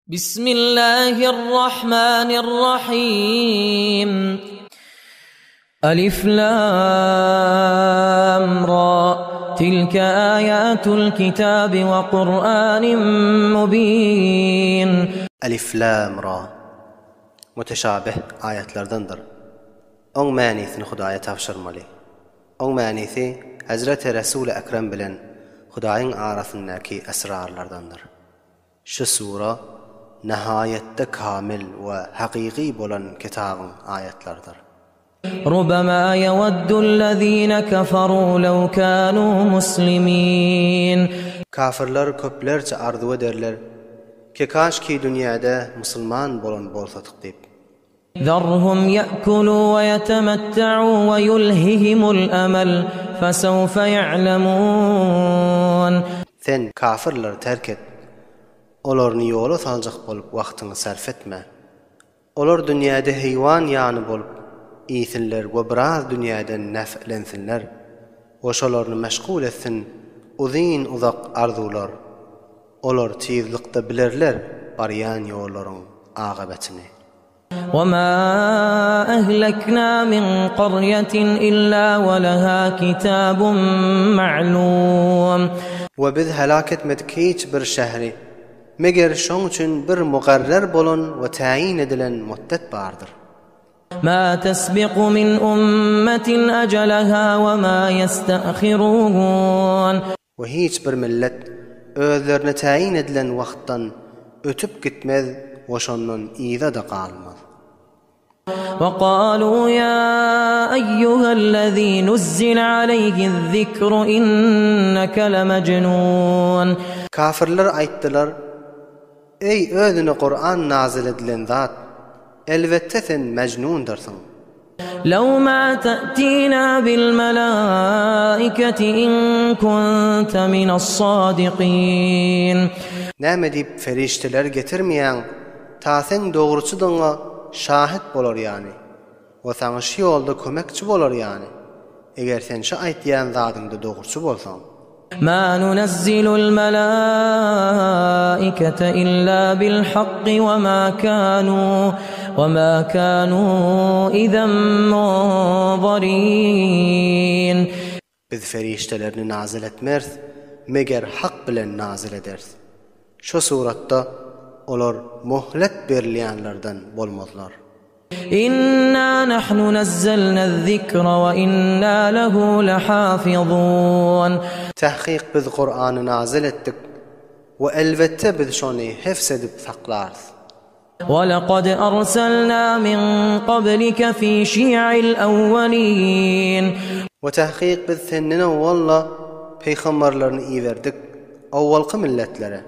Bismillahirrahmanirrahim. Alif Lam Ra. Tilke ayatul kitabi we Kur'anin mubin. Alif Lam Ra. Müteşabih aýatlardandyr. Oň manysyny Hudaýa tabşyrmaly. Oň manysy Hezreti Resuli Ekrem bilen Hudaýyň arasyndaky esrarlardandyr. Şu sura nihaýetde kamil we hakyky bolan kitabyň aýatlarydyr. Rubama ýeweddul-lezine keferu lew kanu muslimin. Kafirler köplerçe arzuw ederler, ki kaşki dünýäde musulman bolan bolsadyk diýip. Zarhum ýe'kulu we ýetemette'u we ýulhihimul emel, fesewfe ýa'lemun. Sen kafirleri terk et, olaryny ýola saljak bolup wagtyňy sarf etme. Olar dünýäde heýwan ýany bolup iýsinler we biraz dünýäden nef'lensinler we şolaryny meşgul etsin uzyn-uzak arzuwlar. Olar tizlikde bilerler barýan ýollaryň agybetini. وَمَا أَهْلَكْنَا مِنْ قَرْيَةٍ إِلَّا وَلَهَا كِتَابٌ مَعْلُومٌ. We biz helak etmedik hiç bir şähri, meger şoň üçin bir mugarrar bolan we täýin edilen mutdet bardyr. مَا تَسْبِقُ مِنْ أُمَّةٍ أَجَلَهَا وَمَا يَسْتَأْخِرُونَ. We hiç bir millet özlerine täýin edilen wagtdan ötüp gitmez we şondan yza-da galmaz. وَقَالُوا يَا أَيُّهَا الَّذِي نُزِّلَ عَلَيْهِ الذِّكْرُ إِنَّكَ لَمَجْنُونٌ. Kafirler aýtdylar, Eý, özüne Kuran nazyl edilen zat, elbetde sen mejnundyrsyň. Lew ma ta'tina bil malaikati in kunta minas-sadikin. Näme diýip ferişdeleri getirmeýäň, ta seň dogruçydygyňa şahyt bolar ýaly we saňa şu ýolda kömekçi bolar ýaly, eger sen şu aýtýan zadyňda dogruçy bolsaň. Ma nunazzilul malaikata illa bil hakki we ma kanu we ma kanu izen munzarin. Biz ferişdelerini nazyl etmeris, meger hak bilen nazyl ederis. Şo suratda olar mohlet berilýänlerden bolmazlar. Inna nahnu nazzalnaz-zikra we inna lehu lahafizun. Tahkyk biz Kurany nazyl etdik we elbetde biz şony hefz edip saklarys. وَلَقَدْ أَرْسَلْنَا مِنْ قَبْلِكَ فِي شِيَعِ الْأَوَّلِينَ. We tahkyk biz senden owal-da pygamberlerini iberdik owalky milletlere.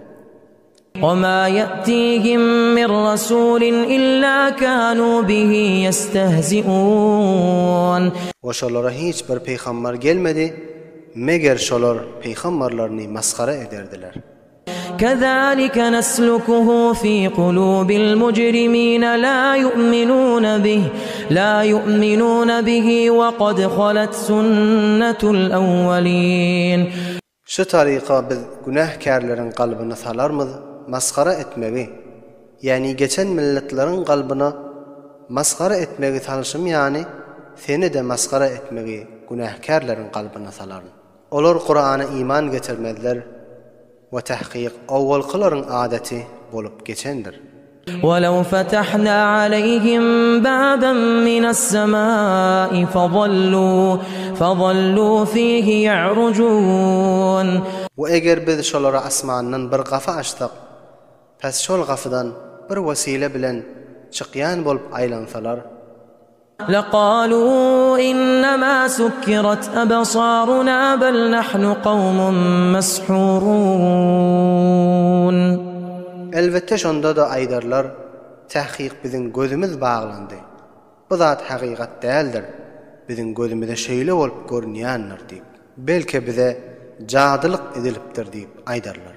وَمَا يَأْتِيهِمْ مِنْ رَسُولٍ إِلَّا كَانُوا بِهِ يَسْتَهْزِئُونَ. We şolara hiç bir pygamber gelmedi, meger şolar pygamberlerini masgara ederdiler. Kezalike neslukuhu fi kulubil mujrimine la yu'minune bih la yu'minune bihi we kad halet sünnetul evvelin. Şu taryka biz günähkärleriň kalbyna salarmyz masgara etmegi, ýäni geçen milletleriň kalbyna masgara etmegi salşym ýany seni-de masgara etmegi günähkärleriň kalbyna salaryn. Olar Kurana iman getirmezler we tahkyk owalkylaryň adaty bolup geçendir. Welew fetahna aleýhim baban minas-semai fazallu fazallu fihi ýa'rujun. We eger biz şolara asmandan bir gapy açsak, pes şol gapydan bir wesile bilen çykýan bolup aýlansalar, Lekalu innema sukkirat ebsaruna bel nahnu kawmun meshurun. Elbetde şonda-da aýdarlar, Tahkyk biziň gözümiz baglandy. Bu zat hakykat däldir, biziň gözümize şeýle bolup görünýändir diýip. Belki bize jadylyk edilipdir diýip aýdarlar.